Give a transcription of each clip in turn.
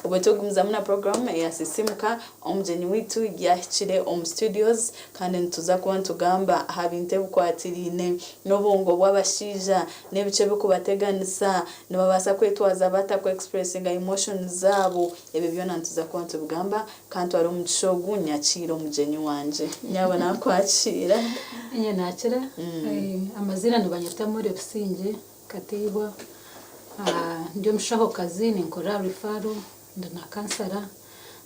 Obwe tugumizamu na puroguramu eya Sisiimuka, omugyenyi waitu yahikire omu studios kandi nituza kuba nitugamba aha bintu ebikwatiraine n'obwongo bw'abashaija n'ebiki ebikubateganisa, nibabaasa kwetwaza bata ku expressinga emotions zaabo, ebyo byona nituza kuba nitubigamba. Kantware omugisha ogu nyakiire omugyenyi wangye. Nyabo nakwakiira. Inye nakira. Amaziina nibanyeta Molly Busingye. Kateibwa, Ndi omushahokazi ninkorera aha referral ndi na kansara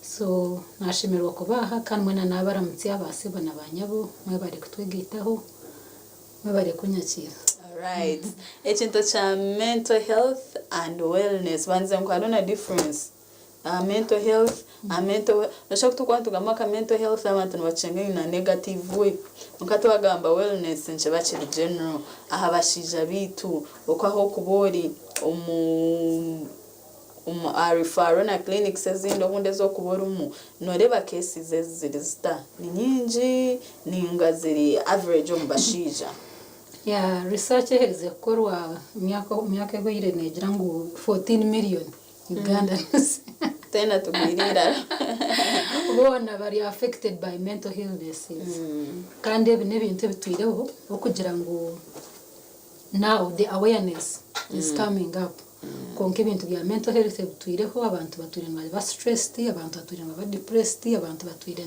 so nashemererwa kuba aha kandi mwena nabaramutsya ba sebo na ba nyabo mwebare kutwegaitaho mwebare kunyakiira. Alright. Ekintu kya mental health and wellness bandize ngu hariho na difference. Aha mental health, aha mental well, noshusha ku turikuba nitugamba nka mental health abantu nibakyenga in a negative way, kwonka twagamba wellness nikiba kiri general aha bashaija baitu, oku ahu orikuba ori omu omu aha referral na clinics ezindi obundi ezi orikuba orimu, nooreeba cases ezi ziri zita? Ni nyingi ninga ziri average omu bashaija? Yeah, research eherize kukorwa emyaka emyaka ehweire negira ngu 14 million Ugandans Twena tugwire eiraro. Boona bari affected by mental illnesses. Kandi ebi n'ebintu ebitwireho okugira ngu now the awareness is coming up. Kwonka ebintu bya mental health ebitwireho abantu batwire nibaba stressed, abantu batwire nibaba depressed, abantu batwire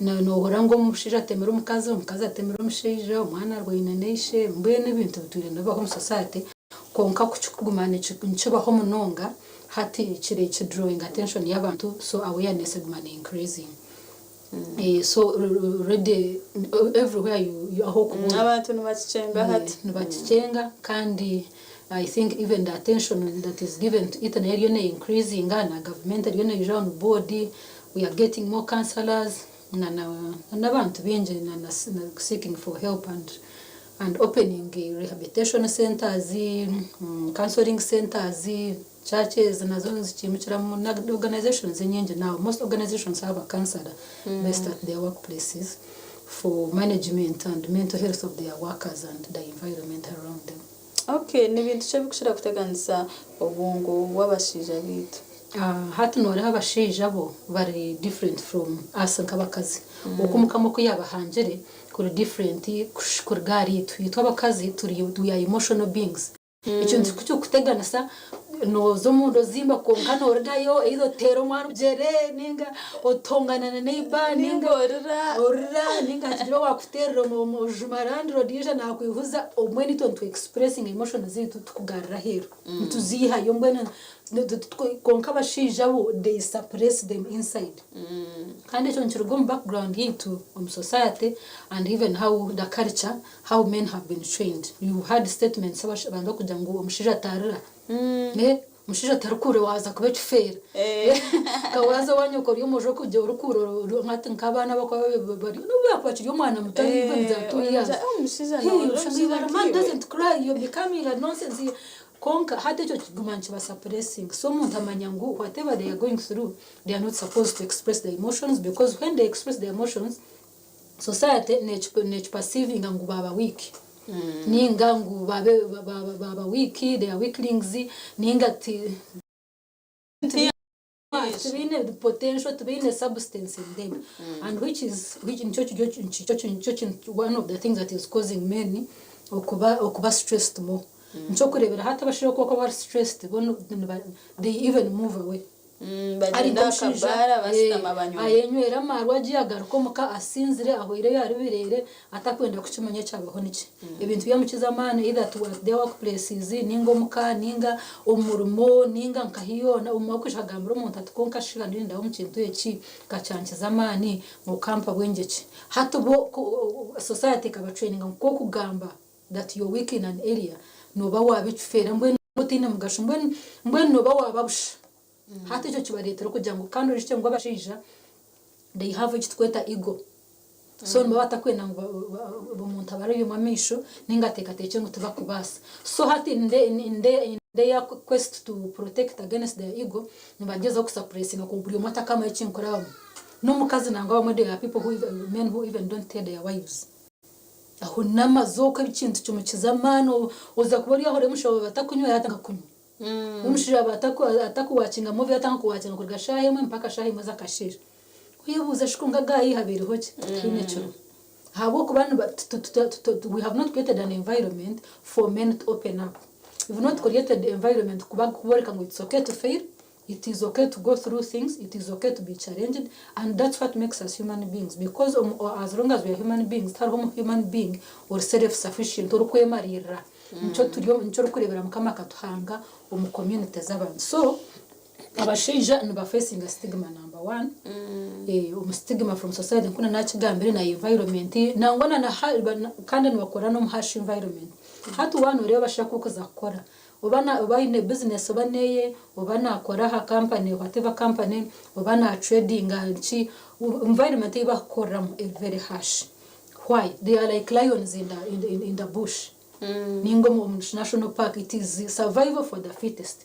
nohurira ngu omushaija atemire omukazi, omukazi atemire omushaija, omwana arwaine na ishe, mbwenu ebintu bitwire nibibaho omu society. Kwonka ku kirikuguma nikibaho munonga, hati kiri ki drawing attention y'abantu so awareness eguma ne increasing. So already everywhere you ahu orikuba ori. Abantu nibakikyenga hati. Nibakikyenga kandi I think even the attention that is given to it nayo eriyo ne increasinga na government eriyo neija on board, we are getting more counsellors na n'abantu baingi na seeking for help and and opening rehabilitation centres, counselling centres, churches nazo nizikimukiramu na organisations enyingi now most organisations have a counsellor based at their work places for management and mental health of their workers and the environment around them. Okay, ni bintu ki ebirikukira kuteganisa obwongo bw'abashaija baitu? Hati nooreeba abashaija bo bari different from us nk'abakazi. Oku Mukama oku yaabahangire kuri different kuruga ahari itwe. Itwe abakazi turi we are emotional beings. Ekintu ku kirikukuteganisa nooza omunda ozimba kwonka noorugayo either oteera omwana obugyere ninga otongana na neighbour Ninga ninga orira. orira ninga hakigira owaakuteerera omujuma landlord yaija naakwihuza obumwe naitwe nitu expressinga emotions zaitu tukugarura aheeru nituziihayo mbwenu kwonka abashaija bo they suppress them inside. Kandi ekyo nikiruga omu background yaitu omu society and even how the culture how men have been trained. You heard statements abantu barikugira ngu omushaija atarira, omushaija atarikurira waaza kuba ekifeera. Nka waaza owa nyoko ori omwojo orikugira orikurira hati nk'abaana abarikuba bari nobu yaakuba akiri omwana muto even za 2 years, a man doesn't cry you're becoming a nonsense. Kwonka hati ekyo kiguma nikiba suppressing so omuntu amanya ngu whatever they are going through they are not supposed to express their emotions because when they express their emotions society neki perceivinga ngu baaba weak ninga ngu baaba weak they are weaklings ninga ti tibaine potential tibaine substance in them and which is which nikyo nikyo kintu one of the things that is causing men okuba okuba stressed more. Nikyokureebera hati abashaija ku barikuba bari stressed bo they even move away. Ari Bagyenda nk'omushaija akabaara bashutama banywa. ayenywera amaarwa gye agaruka omuka asinzire ahweireyo ahari bireere atakwenda kukimanya ekyabaho niki. Ebintu byamukiza amaani either at their work places ninga omuka ninga omu murimo ninga nkahi yoona obumwe arikwija akagambira omuntu ati kwonka shi hanu nindaaba omu kintu eki kakyankiza amaani okampa bwengye ki. Hati bo society ekaba traininga ngu ku orikugamba that you're weak in an area nooba waaba ekifeera mbwenu otaine mugasho mbwenu mbwenu nooba waaba busha. Hati ekyo kibareetera okugira ngu kandi oijukye ngu abashaija they have eki turikweta ego so nibaba batakwenda ngu omuntu abareebemu amaisho ninga ateekateekye ngu tibakubaasa. So hati in in their quest to protect against their ego nibagyezaho kusuppressinga ngu buri omwe atakamanya eki nkurabamu. N'omukazi nangwa abamwe there are people who even men who even don't tell their wives. Aho n'amazi okwo ekintu kimukiza amaani oza kuba ori aho ori omushaho batakunywera atandika kunywa. Omushaija yaaba atakuwakinga movie yatandika kuwakinga kuruga shaaha emwe mpaka shaaha emwe z'akasheeshe. Oyebuuza shi kwonka gaayi habaireho ki? Tihaine ekiriho. Ahabw'okuba we have not created an environment for men to open up. We've not created environment kuboreka ngu it's okay to fail, it is okay to go through things, it is okay to be challenged and that's what makes us human beings because as long as we are human beings tihariho human being ori self sufficient orikwemariirira. Nikyo turi nikyo orikureebera Mukama akatuhanga omu community z'abantu. So abashaija niba facinga stigma number one, omu stigma from society nku nakigambire na environment nangwa na na kandi nibakora n'omu harsh environment. Hati waaba nooreeba abashaija ku barikuza kukora, oba na oba aine business oba n'eye, oba naakora aha company whatever company, oba na tradinga ki, environment ei barikukoreramu eri very harsh. Why? They are like lions in the, in, in, in the bush. Ninga omu omu national park it is survival for the fittest.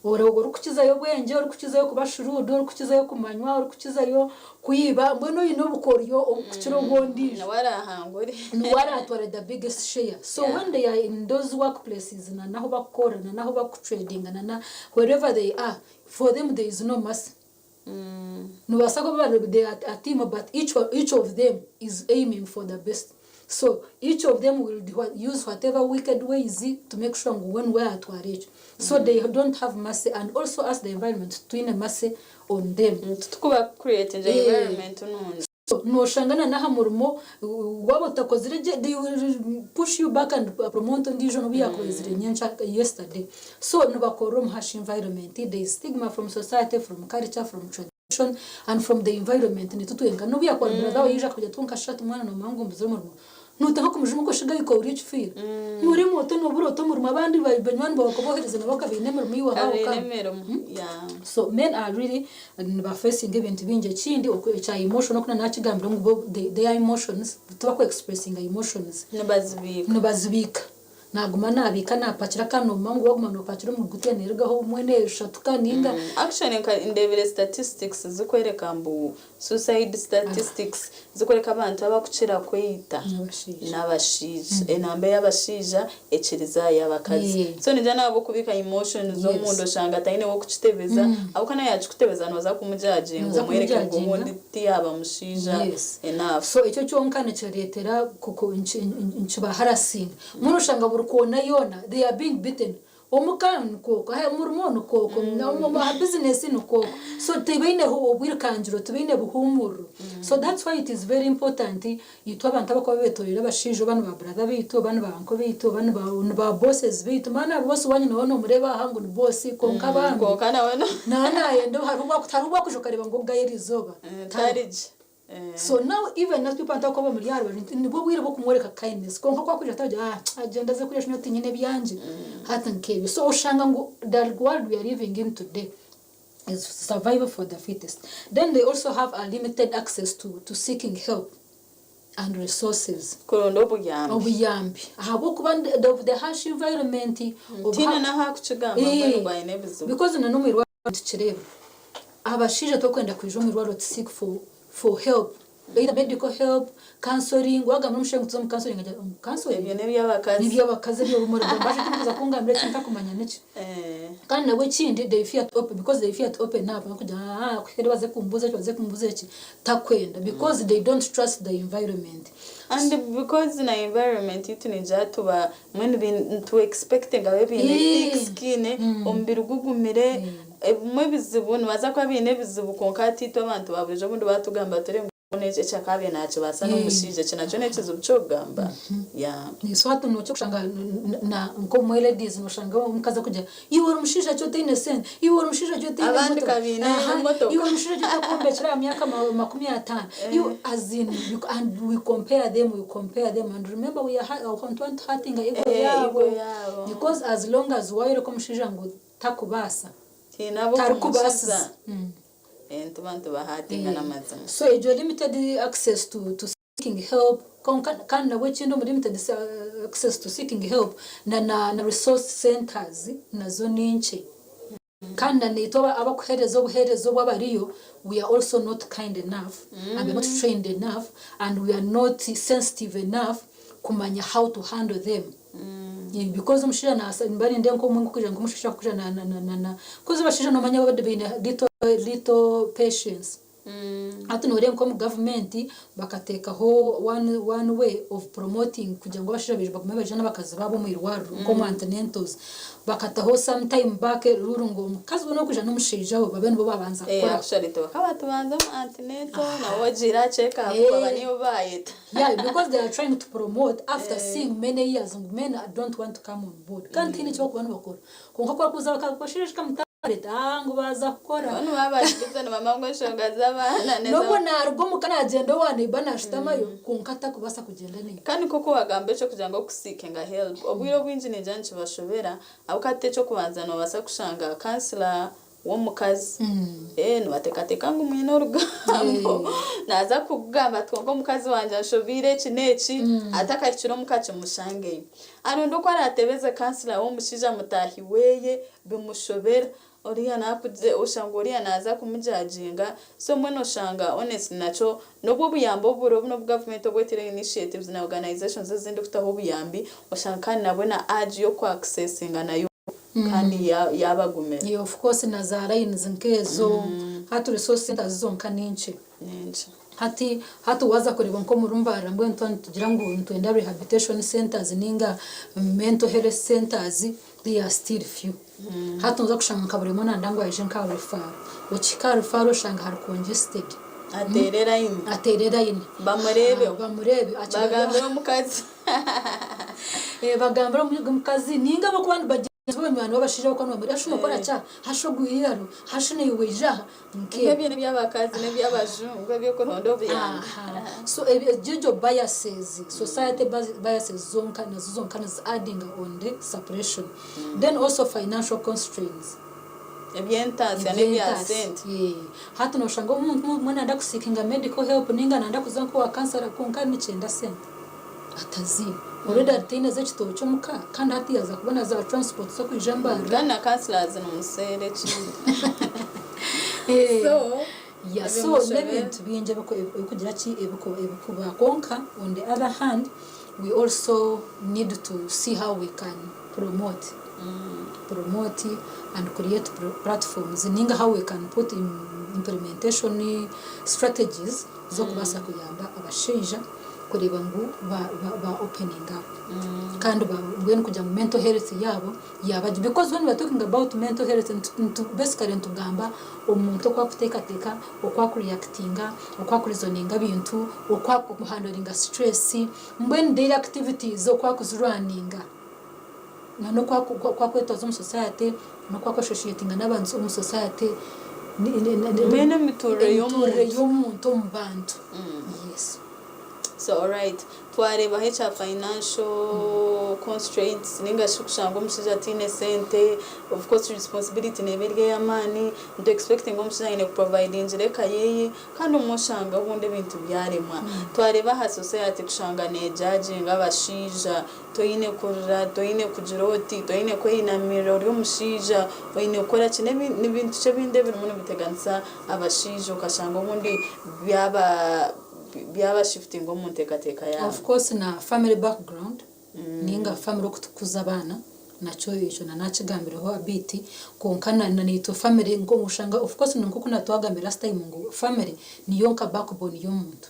Ori orikukizayo obwengye, orikukizayo kuba shrewd, orikukizayo kumanywa, orikukizayo kwiba, mbwenu oine obukoryo obukukira obw'ondiijo. Niwe araahangure. Niwe araatware the biggest share. So Yeah. when they are in those workplaces na n'ahu bakukorera na n'ahu bakutradinga na na wherever they are, for them there is no mercy. Nibabaasa kuba bari they are a team but each each of them is aiming for the best so each of them will use whatever wicked ways to make sure ngu we niwe yatwara ekyo so they don't have mercy and also us the environment titwine mercy on them. Titukuba creatinga environment nungi. So noshanga na n'aha murimo waaba otakozire gye they will push you back and promote ondiijo n'obu yaakuba aizire nyenkya yesterday. So nibakorera omu harsh environment, there is stigma from society, from culture, from tradition and from the environment nitwe twenka. N'obu yaakuba ari brother waawe yaija akakugira ati kwonka shi hati mwana noomanya ngu mbuzire omurimo, nooteekwa kumujuma okashigayo ori ekifiire. Noorema ota noobura ota omurimo abandi banywani baawe okabohereza nabo bakaba baine emirimo iwe how Abaine come? emirimo yeah. So men are really niba facinga ebintu bingi ekindi ekya emotional oku nakigambire ngu bo their emotions tibaku expressinga emotions. Nibazibiika. Nibazibiika. Naguma nabiika napakira kandi nomanya ngu waguma nopakira omu gutiya nerugaho obumwe neshatuka ninga. Actually nka ndebire statistics zikwereka mbu Suicide statistics zikworeka abantu abakukira kweita n'abashaija. Enamba ey'abashaija ekirize aha y'abakazi. So ningira n'ahabw'okubiika emotions omunda oshanga ataine w'okukitebeza ahabw'okuba nawe yaakikutebeza nooza kumujajinga omwereke ngu obundi tiyaaba mushaija enough. So ekyo kyonka nikireetera nikiba harassing. Mbwenu oshanga buri koona yoona they are being beaten. Omuka nikwo okwo, aha murimo nikwo okwo, aha bizinesi nikwo okwo. So tibaine obwirukangiro, tibaine buhuumuriro. So that's why it is very important itwe abantu abarikuba beetoreire abashaija oba ni ba brother baitu, oba ni ba uncle baitu, oba ni ba bosses baitu, maani aha boss waanyu nawe noomureeba aha ngu ni boss kwonka bambi Kwonka nawe nawe naayenda hariho obu arikuija okareeba ngu ogaye eriizooba tarigye. So now even as people abarikuba bamuri aha rubaju nibwo bwire bw'okumworeka kindness kwonka ku arikwija ati agira ah agyende aze kuriya shana tinyine ebyangye hati nk'ebyo. So oshanga ngu the world we are living in today is survival for the fittest. Then they also have a limited access to, to seeking help and resources. Kuronda obuyambi. Obuyambi ahabw'okuba of the harsh environment. Tihaine n'ahu arikukigamba mbwenu ngu aine ebizibu. Because na n'omu irwariro Tukireeba, abashaija tibarikwenda kwija omu irwariro to seek for for help, either medical help, counselling, wagambira omushaija ngu tuze omu counselling agira ngu counselling? Ebyo n'eby'abakazi. N'eby'abakazi ebyo murigamba shi timurikuza kungambira eki ntakumanya niki? Kandi nabwo ekindi they fear to open because they fear to open up barikugira ngu aah kuhika baze kumbuuza eki baze kumbuuza eki, takwenda because they don't trust the environment. And because na environment yaitu nigira tuba Mbwenu nitu expectinga babe baine thick skin, omubiri gugumire, ebimwe ebizibu nibabaasa kuba baine ebizibu kwonka hati itwe abantu ba buriijo obundi batugamba turi ngu eki eki akaabaire naakibaasa n'omushaija eki nakyo n'ekizibu ky'okugamba. Yeah. So hati noija kushanga nk'obumwe ladies noshanga omukazi arikugira Iwe ori mushaija ki otaine sente? Iwe ori mushaija ki otaine Abandi motoka? ka baine Aha, emotoka. Iwe ori mushaija ki otakwombekire aha myaka 50? Iwe as in and we compare them, we compare them and remember we are nituba nituhatinga ego Eh, yaabo ego yaabo. because as long as wayoreka omushaija ngu takubaasa, Tihaine ab'okumukiza. tarikubaasiza. Eh, nituba nitubahatinga n'amazima. So egyo limited access to seeking help kwonka kandi nabwo ekindi omu limited access to seeking help na na resource centers nazo ni nkye kandi na naitwe abakuhereza obuhereza obu abariyo we are also not kind enough and we are not trained enough and we are not sensitive enough. kumanya how to handle them. Because omushaija naasa nimba nindeeba nk'obumwe nk'okugira ngu omushaija akugira na na na na na coz abashaija noomanya bo baine little little patience. Hati nooreeba nk'omu gavumenti bakateekaho one one way of promoting kugira ngu abashaija baije bagume baije n'abakazi baabo omu irwariro nk'omu antenentals. Bakataho some time back rule ngu omukazi weena orikwija n'omushaija we babe nibo baabanza Eh, kukora. actually tibakaba batubanza omu antenatal nabo ogiire aha check up baba nibo baayeta. Yeah, because they are trying to promote after seeing many years ngu men don't want to come on board. Kandi tihaine eki barikuba nibakora. Kwonka ku barikuza bakasheshe kamutaareta, ah ngu baaza kukora. Nabo nibaba bari busy nibamanya ngu enshonga z'abaana n'eza. N'obwo naaruga omuka naagyenda owa neighbour naashutamayo, kwonka atakubaasa kugyenda naiwe. Kandi nk'oku waagamba eky'okugira ngu okuseekinga help, obwire obwingi ningira nikibashobera ahabw'okuba hati eky'okubanza noobaasa kushanga counsellor w'omukazi eh nibateekateeka ngu mwine orugambo naaza kukugamba ati kwonka omukazi wangye anshobeire eki n'eki atakahikire omuka kimushangeyo. Aronda oku araatebeze counsellor w'omushaija mutaahi weeye bimushobera oriya nakugira oshanga oriya naaza kumujajinga so mbwenu oshanga honestly nakyo n'obu obuyambi oburiho n'obu gavumenti obu etiireho initiatives na organisations ezindi kutaho obuyambi oshanga kandi nabwe na urge y'oku accessinga nayo kandi yaabagumira. Yeah of course na za lines nkezo hati resource centers zonka ninkye. Ninkye. Hati hati waza kureeba nk'omuri Mbarara mbwenu twaba nitugira ngu nitwenda rehabilitation centers ninga mental health centers they are still few. Hati noza kushanga nka buri omwe nayenda ngu aije nka aha referral. Okihika aha referral oshanga hari congested. Ateere line. Ateere line. Bamureebeho. Bamureebe. Bagambire omukazi. Bagambire omukazi ninga abarikuba ni bagyenzi be banywani be abashaija abarikuba nibamureeba hashi nokora ki aha? Hashi ogwire eiraro? Hashi naiwe ija aha? Nk'ebyo n'eby'abakazi n'eby'abajungu eby'okuronda obuyambi. So egyo biases, society biases zonka nazo zonka nizi addinga on the suppression. Then also financial constraints. Eby'entaasya n'ebya sente. Hati noshanga omuntu mbwenu nayenda kuseekinga medical help ninga nayenda kuza nk'owa counsellor kwonka nikyenda sente. Ataziine. Already ataine ez'ekitookye omuka kandi hati yaaza kubona za transport z'okwija Mbarara. Kandi na counsellors nimuseera ekindi. So, Yeah, so n'ebintu bingi ebikugira ki ebikuba kwonka on the other hand we also need to see how we can promote promote and create platforms ninga how we can put in implementation strategies z'okubaasa kuyamba abashaija kureeba ngu ba ba opening up kandi mbwenu kugira ngu mental health yaabo yaaba gye because when we are talking about mental health nitu basically nitugamba omuntu oku arikuteekateeka, oku arikureactinga, oku arikureasoninga ebintu, oku arikuhandoringa stress, mbwenu daily activities oku arikuzirwaninga na n'oku arikwetwaza omu society n'oku arikwesoshiyetinga n'abantu omu society Mbwenu emituurire y'omuntu. Emituurire y'omuntu omu bantu. Yes. So alright, twareebaho ekya financial constraints ninga shi kushanga omushaija ataine sente, of course responsibility neeba eri ey'amaani, nitu expectinga omushaija aine kuprovidingira eka yeeye, kandi obumwe oshanga obundi ebintu byaremwa. Twareeba aha society kushanga nejudginga abashaija, Toine kurira, toine kugira oti, toine kweyinamirira ori omushaija, oine kukora ki, ni bintu ki ebindi ebirimu nibiteganisa abashaija okashanga obundi byaba byabashifutinga omu nteekateeka yaabo? Of course na family background ninga family oku tukukuza abaana nakyo ekyo na nakigambireho a bit kwonka na naitwe family oshanga of course nkoku natwagambire last time ngu family niyo nka backbone y'omuntu.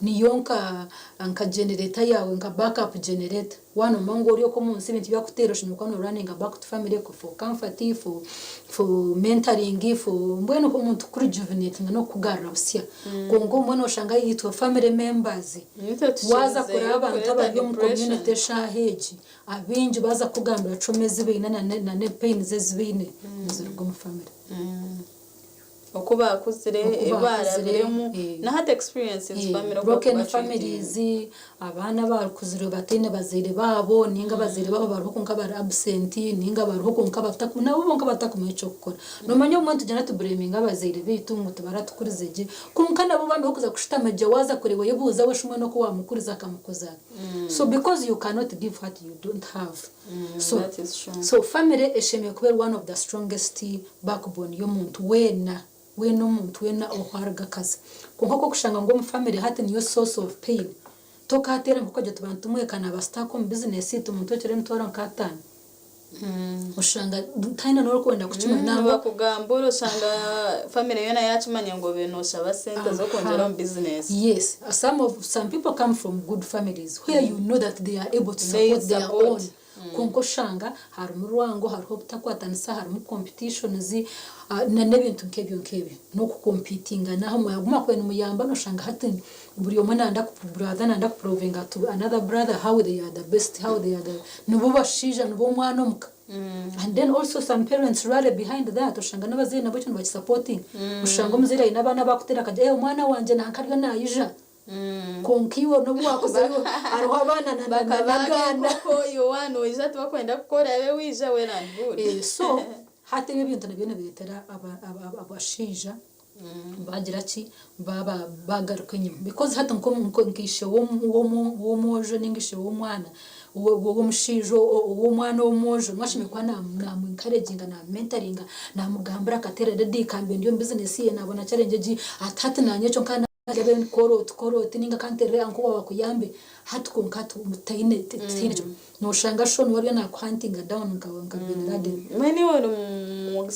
Niyo nka nka generator yaawe nka back up generator. Waaba noomanya ngu ori okwo omu nsi ebintu byakuteera oshemereire kuba noraninga back to family for comfort, for for mentoring, for mbwenu omuntu kukurejuvenatinga n'okukugarura busya. Kwonka obumwe nooshanga itwe family members Nitwe waaza tukirizeyo kureeba abantu kureeta abari omu depression. community eshaaha egi, abaingi baaza kukugambira trauma ezi baine na na pains ezi baine niziruga omu family. Oku baakuzire, Oku ebi baakuzire, baarabiremu, eh. na hati experiences Eh, family oku broken barikubatreatinga. families, abaana abakuzire bataine bazaire baabo ninga abazaire baabo bariho kwonka bari absent ninga bariho kwonka bataku nabo bonka batakumanya eky'okukora. Noomanya obumwe nitugyenda tubureminga abazaire baitu ngu tibaratukurize gye kwonka nabo bambi ahokuza kushutama gye waaza kureeba oyebuuza we shi mbwenu oku waamukurize akamukuza ata. So because you cannot give what you don't have. So, That is true. so family eshemereire kuba eri one of the strongest backbone y'omuntu weena, weena omuntu weena ohu aruga akaza. Kwonka ku orikushanga ngu omu family hati niyo source of pain, Tokaateera nk'oku tuba nitumweka naaba stuck omu bizinesi tumutwekyere emitwaro nk'ataano. Oshanga taine n'orikwenda kukimanya nangwa. Nibakugambura oshanga family yoona yakimanya ngu obaire noshaba sente z'okwongyera omu bizinesi. Yes, some of some people come from good families where you know that they are able to They support their support. own. Kwonka oshanga harimu rwango, hariho obutakwatanisa, harimu competitions na n'ebintu nk'ebyo nk'ebyo. N'okukompitinga naho mwaguma kwe nimuyamba noshanga hati buri omwe nayenda ku brother nayenda kuprovinga to another brother how they are the best, how they are the nibo bashaija nibo omwana omuka. And then also some parents rally behind that oshanga n'abazaire nabo ekyo nibakisapotinga. Oshanga omuzaire aine abaana abu arikuteera akagira ee omwana wangye nanka ariyo nayija. Kwonka iwe n'obu waakuzayo hariho abaana na na Bakaba n'agaana. nk'enkoko iwe waaba noija tibakwenda kukora iwe waija well and good. Eh, so hati ebyo ebintu nabyo nibireetera aba- aba- abashaija bagira ki baaba baagaruka enyima because hati nk'omu- nka ishe w'omu- w'omu- w'omwojo nainga ishe w'omwana w'omushaija ow'omwana ow'omwojo niwe ashemereire kuba naamu encouraginga naamu mentoringa naamugambira akateera daddy kambe ndi omu bizinesi ye naabona challenge egi ati hati naanye ekyo nka kora oti kora oti nainga kanterere uncle waawe akuyambe hati kwonka tihaine tihaine ekyo Noshanga sho niwe ariyo nakuhuntinga down nka Bin Laden. Mbwenu iwe ori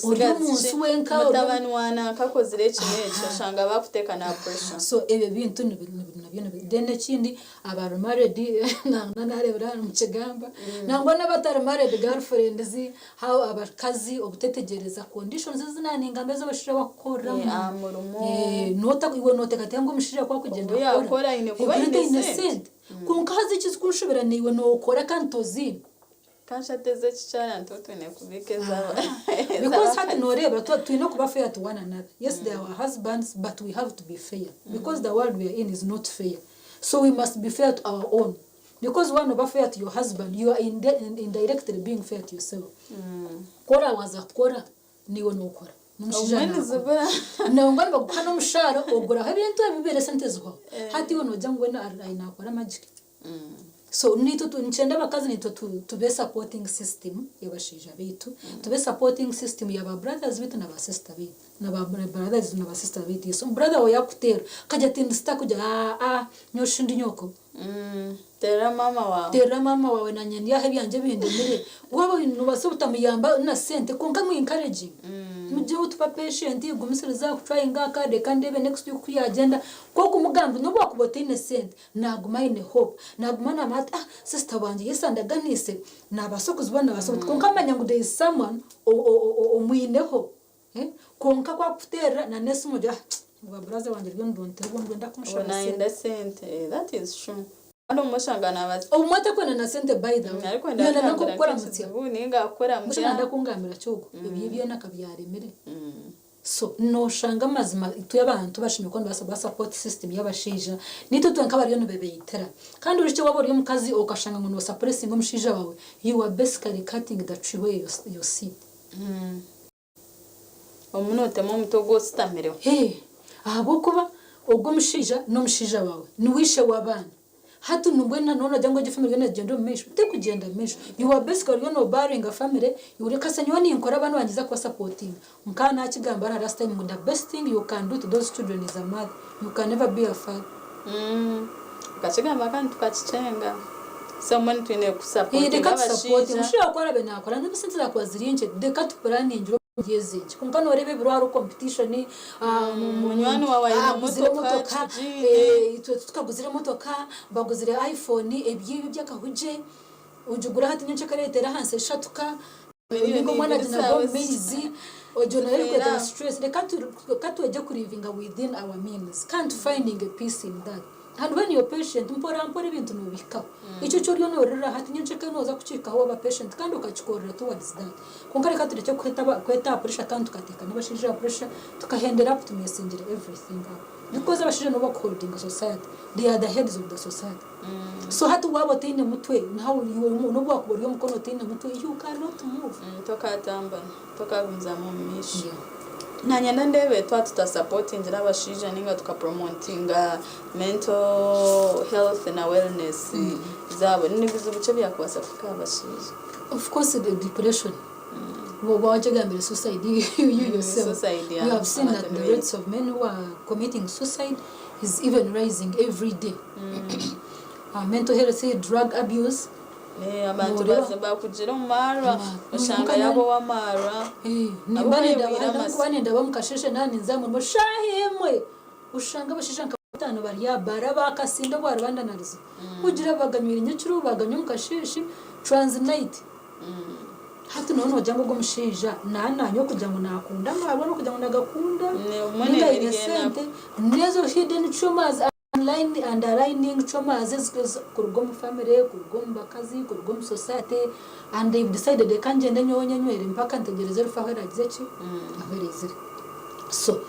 Ori omu nsi wenka ori mutabani wa nanka akozire eki n'eki oshanga bakuteeka na pressure. So ebyo bintu nabyo then ekindi abari married nangwa narebera hanu mukigamba nangwa nabatari married girlfriends how abakazi obutetegyereza conditions ezi naningamba ezi abashaija bakukoreramu. Aha murimo. Iwe noteekateeka ngu omushaija ku arikugyenda Obu yakora aine kuba aine sente. Kwonka haza ekirikunshobera naiwe nookora kandi toziine. Kanshatu ez'ekikyara nituba twine kubiika ez'aba Because hati nooreeba twine kuba fair to one another. Yes they are our husbands but we have to be fair because the world we are in is not fair. So we must be fair to our own because waaba nooba fair to your husband you are indirectly being fair to yourself. Ku oraabanza kukora Naiwe nookora, n'omushaija Obumwe naakora. nizibura. Nangwa nibakuha n'omushaara oguraho ebintu ebi bibeire esente zihwaho. Hati iwe noogira ngu we naakora magic? So naitwe tu nikyenda abakazi naitwe tu tube supporting system y'abashaija baitu, tube supporting system ya ba brothers baitu na ba sister baitu, na ba brothers na ba sister baitu. So brother waawe yaakuteera akagira ati ndi stuck ogira aa nyowe shi ndi nyoko. Terera maama waawe. Terera maama waawe nanye ndi aha ebyangye bindemire. Waaba nobaasa obutamuyamba na sente kwonka mu encouraging. Mugire oti ba patient, gumisiriza akutrayinge aka reka ndeebe next week ku yagyenda. Ku okumugambira nobu wakuba otaine sente, naguma aine hope. Naguma namanya ati ah sister wangye Yesu andaganiise nabaasa okuzibona nabaasa kwonka manya ngu there is someone omwineho. Kwonka ku akukuteerera na n'esimu ogira ah ngu ba buraza wangye ryo nirunteera obwo nibwenda Obwo kunshaba nayenda sente. sente that is true kandi obumwe oshanga nabaza Obumwe atakwenda na sente by the way. Arikwenda Yenda kugambira n'okukukora mutsya. nk'ekizibu ninga kukora Mbwenu mutsya. nayenda kungambira ki ogwo? Ebye byona ka byaremire. So noshanga amazima itwe abantu bashemereire kuba nibabaasa kuba support system y'abashaija naitwe twenka abariyo nibebeitira. Kandi orishukye waaba ori omukazi okashanga ngu nosapuresinga omushaija waawe, you are basically cutting the tree where you sit. Obumwe nootema omuti ogu ositamireho. Hee, ahabw'okuba ogwo omushaija n'omushaija waawe, niwe ishe w'abaana. Hati nu mbwenu na noogira ngu egyo famire yoona egyende omu maisho? Terikugyenda omu maisho. You are basically oriyo noobaringa famire, reka se nyowe ninkora abaana bangye ninza kubasapotinga. Nka naakigamba hariya last time ngu the best thing you can do to those children is a mother, you can never be a father. Okakigamba kandi tukakikyenga. So mbwenu twine kusapotinga Reka tusapotinge. abashaija. Omushaija ku araabe naakora n'obu esente zaakuba ziri nkye, reka tupuraningire omu myezi egi. Kwonka nooreeba ebiro hariho competition, Munywani waawe aine aguzire emotoka, emotoka, tugiine. itwe titukaguzire emotoka, baguzire iPhone, eby'ebyo eby'akahugye, ogigura hati nyenkya ekareetera ahansi eshatuka. Ninga omwana Milioni ati ibiri nagwa zaawe omu maizi, ogyo nayo erikureetera stress. Reka twegye kurivinga within our means kandi tu findinge peace in that. And when you're patient, mpora mpora ebintu nobihikaho. Ekyo eki oriyo noririra hati nyenkya noza kukihikaho waba patient kandi okakikorera towards that. Kwonka reka turekye kweta aha pressure kandi tukateeka n'abashaija aha pressure tukahendera up tumesingire everything up. Because abashaija nibo bakuholdinga society, they are the heads of the society. So hati waaba otaine mutwe, n'obu wakuba ori omukono otaine mutwe, you cannot move. Tokatambura, tokagumizamu omu maisho. Nanye ndeebe twaba tutasapotingire abashaija ninga tukapromotinga mental health na wellness zaabo, nibizibu ki ebyakubaasa kuhika aha bashaija? Of course the depression. Woba wagyegambire suicide you yourself. Suicide, yeah. We have seen that Abantu the ni rates of men who are committing suicide is even rising every day. Mental health, drug abuse. Abantu Nooreeba? baze bakugira omu maarwa oshanga Muka yaaba ow'amaarwa Nimba ahabw'okuba nindaba ayebwire hati amatsiko. nkuba nindaba omu kasheeshe naaba ninza aha murimo shaaha emwe oshanga abashaija nka bataano bari aha baara baakasinda obwa Rubanda na Ruziba. Kugira baganywire nyekiro baganywa omu kasheeshe transit. Hati nooba noogira ngu ogu omushaija naananywa kugira ngu naakunda amaarwa n'okugira ngu nagakunda Obumwe ninga aine neebirya enaku. sente n'ezo hidden traumas Underlining traumas kuruga omu family, kuruga omu bakazi, kuruga omu society and they've decided reka ngyende nyowe nyenywere mpaka ntegyereze rufu ahu eragize ki? Ahu eraizire. So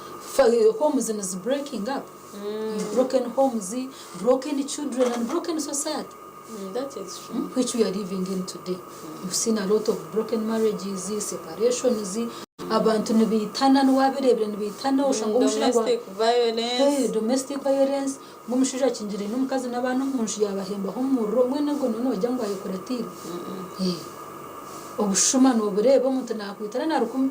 homes nizi breaking up, broken homes, broken children and broken society That is true. which we are living in today. We've seen a lot of broken marriages, separations, abantu nibaitana niwabireebire nibaitana oshanga omushaija ngu Domestic violence. Hey, domestic violence ngu omushaija akingiriire n'omukazi n'abaana omu nju yaabahembaho omuriro mbwenu ogwo niwe noogira ngu ayekuratiire Eh, obushuma noobureeba omuntu naakwitana na rukumi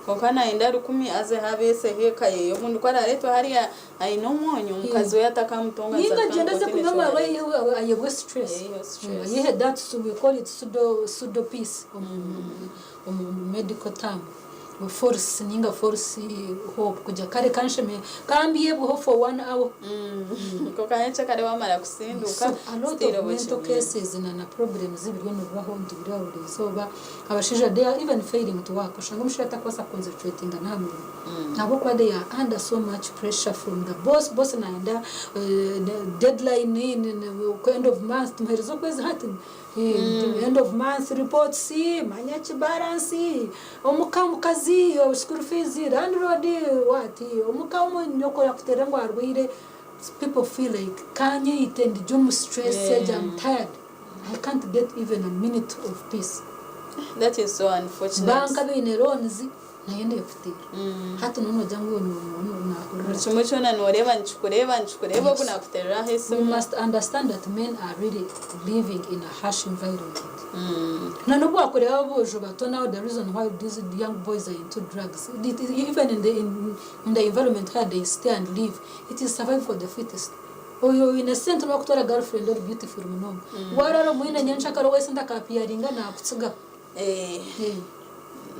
Kwonka nayenda rukumi azeho abeeseho eka ye obundi ku araareetwe hariya aine omwonyo omukazi we atakamutonganisa Ninga agyende aze atakamukwata kunywa eki amarwa wareeta. ayihe ayebwe stress. Ayiheho stress. Ayihe that we call it pseudo pseudo peace omu omu medical term. False ninga false hope kugira kare kanshemere kambyebweho for one hour. Kwonka nyekyakare wamara kusinduka So a lot still of mental oba okimwine. cases na na problems ebiriyo nibibaho nitubireeba buri izooba. Abashaija they are even failing to work oshanga omushaija atakubaasa ku concentratinga n'aha murimo ahabw'okuba they are under so much pressure from the boss, boss nayenda deadline, end of month tumuheereze okwezi hati, end of month reports, manya ki balance, omuka omukazi, school fees, landlord what, omuka nyoko yakuteerera ngu arwaire, people feel like kanyeyite ndi omu stress egi am tired. I can't get even a minute of peace. That is so unfortunate. Banka baine loans nayo nekutiira. Hati noba nogira ngu iwe nahurira Buri kimwe kyona noreeba nikikureeba nikikureeba ogu nakutereraho We esimu. must understand that men are really living in a harsh environment. Na n'obu wakureeba aboojo bato now the reason why these young boys are into drugs, it is even in the, in, in the environment where they stay and live, it is survival for the fittest. Oyo oine sente nobu akutwara girlfriend ori beautiful munonga warara omwine nyenkyakare owesente aka appearinga nakutsigaho. Eh,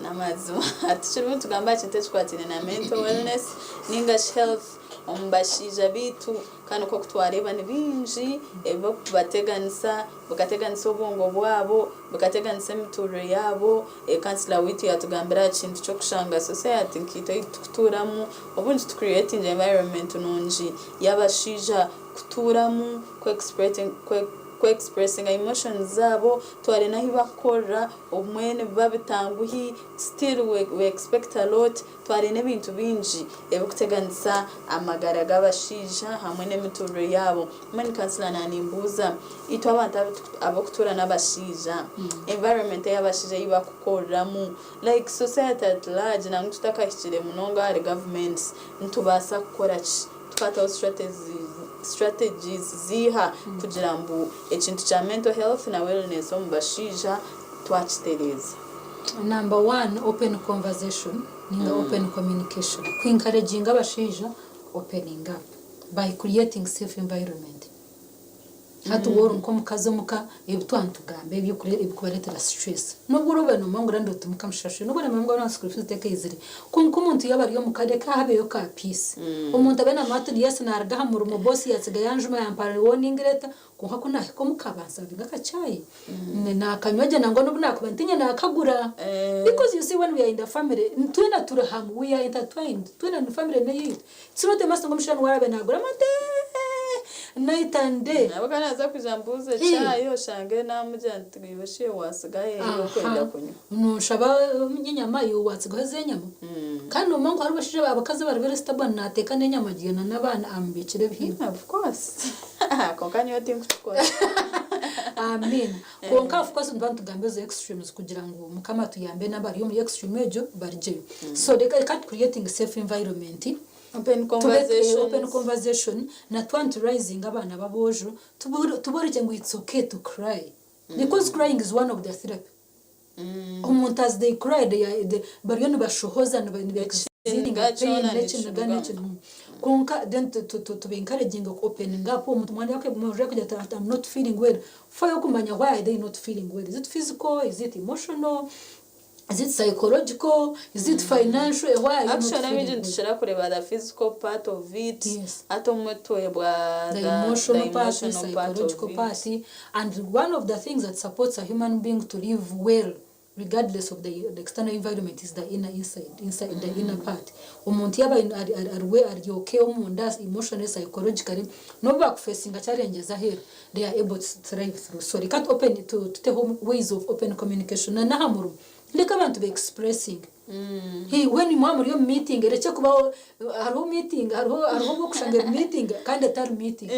namazima tukirimu nitugamba aha kintu ekikwataine na mental wellness ninga shi health omu bashaija baitu kandi nk'oku twareeba ni bingi ebirikubateganisa bikateganisa obwongo bwabo bikateganisa emituurire yaabo. Kansila waitu yaatugambira aha kintu ky'okushanga society nkaitwe ei turikutuuramu obundi tu creatinga environment nungi y'abashaija kutuuramu, ku expressinga emotions zaabo, tware n'ahu barikukorera obumwe nibiba bitanguhi still we expect a lot, tware n'ebintu bingi ebirikuteganisa amagara g'abashaija hamwe n'emiturire yaabo. Mbwenu kansila naanimbuuza, itwe abantu abarikutuura n'abashaija, environment ei abashaija ei barikukoreramu, like society at large nangwa tutakahikire munonga ahari gavumenti, nitubaasa kukora ki? Tukaataho strategies ziiha kugira ngu ekintu kya mental health na wellness omu bashaija twakitereeza? Number one, open conversation ninga open communication. Ku encouraginga abashaija ku opening up by creating safe environment. Hati waaba ori nk'omukazi omuka, ebi twaba nitugamba ebi ebirikubareetera stress, n'obu oraabe noomanya ngu landlord timukamushashwire, n'obu oraabe noomanya ngu school fees tekaizire, kwonka omuntu yaaba ari omuka reka habeyo ka peace. Omuntu abe naamanya ati yes naaruga aha murimo, boss yaatsiga yanjuma yampa warning letter, kwonka ku naahika omuka bansavinga aka chai, naakanywa gye nangwa n'obu naakuba ntiine naakagura. Because you see when we are in the family, twena turi hamwe, we are intertwined, twena ni family n'eyaitu. It's not a must ngu omushaija niwe araabe naagura amate night and day. Nabwo ka naaza kwija mbuuze chai oshange naamugira nti iwe shi waatsigaho eyi orikwenda kunywa. Noshaba enyama iwe waatsigaho ez'enyama. Kandi noomanya ngu hariho abashaija abakazi abari very stubborn naateeka n'enyama agiine n'abaana amubiikire ebihimba. Of course. Kwonka nyowe tinkukikora. Amiina. Kwonka of course nituba nitugamba ezo extremes kugira ngu Mukama atuyambe n'abari omuri extreme egyo barugyeyo. So reka tu creatinge safe environment, Open tube open conversations. conversation na twaba nitu raisinga abaana b'aboojo tuborekye ngu it's okay to cry because crying is one of the therapy. Omuntu as they cry they are, they, bariyo nibashohoza niba Ekiniga kyona n'ekiniga nikirugamu. N'ekiniga kwonka then tuba encouraging oku opening up omuntu mwanya kugira ati, "I'm not feeling well." Fayo kumanya why are they not feeling well. Is it physical? Is it emotional? Is it psychological? Is it financial? Why are you not Actually, feeling abingi well? nitukira kureeba the physical part of it, hati omutwe bwa the the emotional part, the emotional part of psychological it. Part. And one of the things that supports a human being to live well regardless of the external environment is the inner inside, the inner part. Omuntu yaba ari ari okay omunda, emotionally, psychologically, n'obu bakufacinga challenges aheeru, they are able to thrive through. So reka open tuteho ways of open communication na n'aha murimo. Reka abantu be expressing. Hey, when muba muri omu meeting, erekye kubaho hariho meeting, hariho obwokushanga eri meeting kandi etari meeting.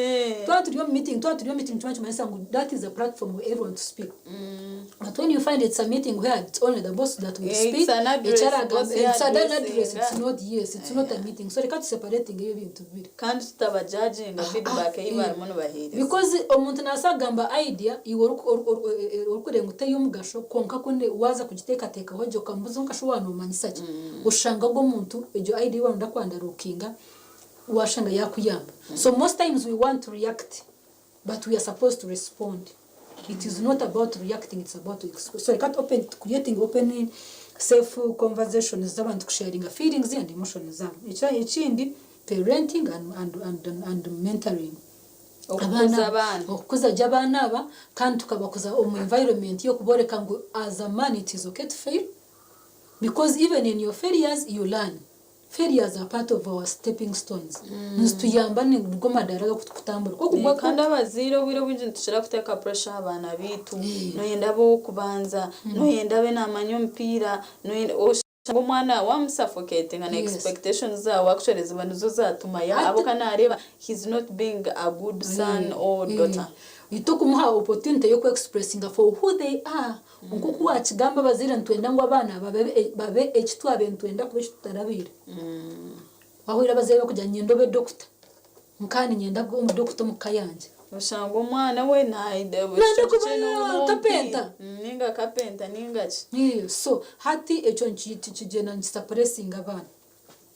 Twaba turi omu meeting, tuba nikimanyisa ngu that is a platform for everyone to speak. But when you find it's a meeting where it's only the boss that will speak, It's an address, boss it's an address, addressinga. It's not, yes, it's not a meeting. So reka tuseparating ebyo bintu bibiri. Kandi tutabajudginga feedback ei barimu nibaheereza. Because omuntu naasa kugamba idea iwe orikureeba ngu tey'omugasho, kwonka kune waaza kugiteekateekaho gye okamubuuza, "Nkasho wanomanyisa ki?" oshanga ogwo omuntu egyo idea waronda kwandarukinga, washanga yakuyamba. So most times we want to react, but we are supposed to respond. It is not about reacting, it's about to express. So reka open creating open, safe conversations z'abantu kusharinga feelings and emotions zabo. Ekindi, parenting and mentoring. Okukuza abaana. Okukuza gye abaana aba, kandi tukabakuza omu environment y'okuboreka ngu as a man it is okay to fail, because even in your failures you learn. Failures are part of our stepping stones, nizituyamba, nigwo madaara g'okutambura. Kandi abazaire obwire obwingi nitukira kuteeka pressure aha baana baitu. Noyenda abe ow'okubanza, noyenda abe naamanya omupiira, noyenda osanga omwana wamusuffocatinga na expectations zaawe, actually ziba nizo zatuma abuka nareeba he's not being a good son or daughter. Itwe okumuha opportunity yokuexpressinga for who they are. Nkoku wakigamba, abazaire nitwenda ngu abaana babe eki twabe nitwenda kuba eki tutarabiire. Wahurira abazaire bakugira, "Nyenda obe dokita," nkandi nyenda kuba omudokita omu ka yangye. Oshanga omwana we Nanda kuba kapenta. Ninga kapenta ninga ki. So hati ekyo kigyenda nikisuppressinga abaana.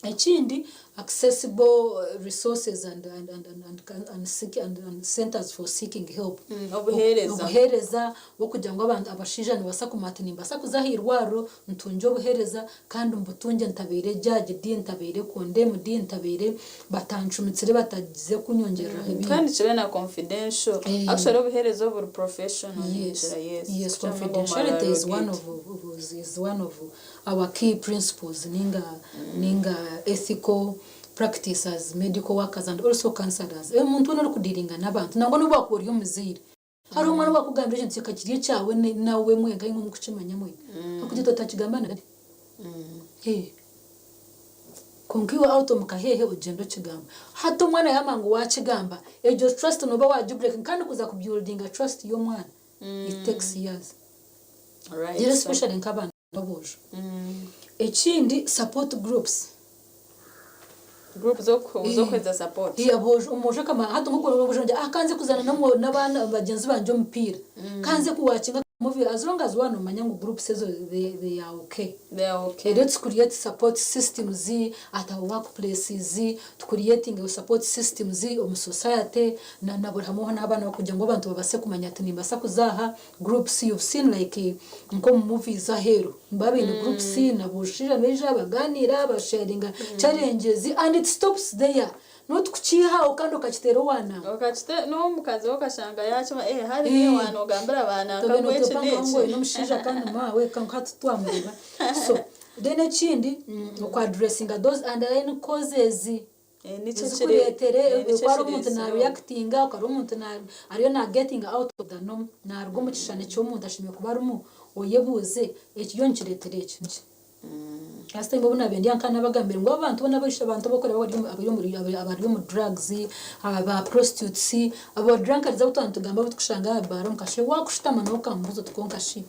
Ekindi, accessible resources and centers for seeking help. Obuheereza. Obuheereza bwokugira ngu abantu abashaija nibasa kumanya ati nimbasa kuza aha irwariro ntungye obuheereza kandi mbutunge ntabeire judged, ntabeire condemned, ntabeire batancumitsire, batagize kunyongereraho ebindi. Kandi kibe na confidential. Actually, obuheereza oburi professional. Ningira yes. Yes. Kugira ngu Confidentiality is omara one of is one of our key principles ninga ethical practice as medical workers and also counselors. Omuntu wena orikudealinga n'abantu, nangwa n'obu wakuba ori omuzaire, hariho omwana wakugambira ekintu kika kiri ekyawe nawe mwenka imwe mukukimanya mwenka, akugira otakigamba na konka iwe out omu kahehe ogyenda okigamba. Hati omwana yamanya ngu wakigamba, egyo trust noba wagibreaking, kandi kuza kubuildinga trust y'omwana it takes years. Rero especially nk'abaana b'aboojo. Ekindi, support groups. Group z'okuheereza support. Aboojo, omwojo akama hati nk'okureba obwojo ngira, "Ah, kanze kuzana n'abaana bagyenzi bangye omupiira, kanze kuwatchinga movie," as long as one omanya ngu groups ezo they are okay. They are okay. Let's create support systems at our workplaces, creating support systems omu society na buri hamwe n'abaana, kugira ngu abantu babase kumanya ati nimbasa kuzaha groups. You've seen like nk'omu movies aheeru baba baine groups nabushija beija baganira, basharinga challenges, and it stops there, not kukiihaho kandi okakiteera owaana. Okakite n'omukazi okashanga yakima hari wana ogambira abaana Tobena nkagwa eki otopanga ngo n'eki. Oyine omushaija kandi maawe kanka tutwamureba. So then ekindi, okuaddressinga those underlying causes Nikyo ezikureetere nikyo kwari omuntu kireetsireho. Nareactinga okari omuntu ariyo na getting out of the norm, naruga omu kishushani ky'omuntu ashemeriire kuba arimu, oyebuuze ekiyo nikireetera eki. Last time obu nabiire ndi nka nabagambire ngu abantu boona abaisha abantu abakureba abari omu drugs, aba prostitutes, aba drunkards, abu twaba nitugamba, abu tukushanga aha baara omukashe, wakushutama nawe okamubuuza oti, "Konka shi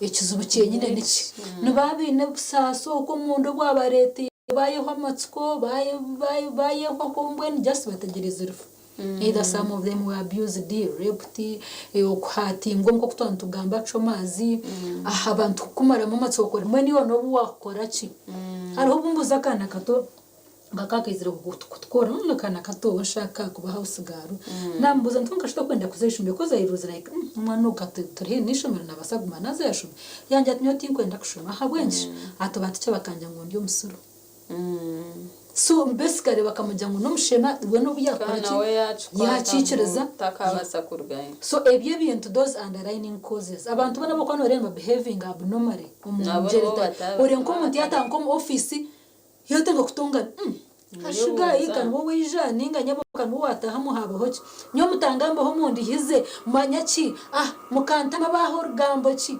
ekizibu kyenyine niki?" Nibaba baine obusaasi okwo omunda obwabareeteire bayeho amatsiko, bayehwaho, mbwenu just bategyereza rufu. Either some of them were abused, raped, okuhatingwa nk'oku twaba nitugamba traumas, aha abantu kukumaramu amatsiko okore mbwenu iwe n'obu waakukora ki? Hariho obu mbuuza akaana kato nka kaakaizire kutukora, akaana kato nshaka kuba house girl, naamubuuza nti kwonka shi torikwenda kuza aha ishomero coz I was like omwana ogu ka turi haihi n'eishomero naabaasa kuguma naaza yaashoma? Yangira ati nyowe tinkwenda kushoma, ahabw'enki? Ati ba teacher bakangira ngu ndi omusiru. So basically bakamugira ngu n'omushema we n'obu yakora ki yakiikiriza. So ebyo ebintu those underlining causes abantu boona abu orikuba noreeba niba behavinga abnormally omu ngyeri etari oreeba nk'omuntu yataaha nk'omu office yatandika kutongana umm hashi guy ka niwe waija ninga nyabo ka niwe wataahamu habaho ki nyowe mutangambaho mundihize manya ki ah mukantama baaha orugambo ki.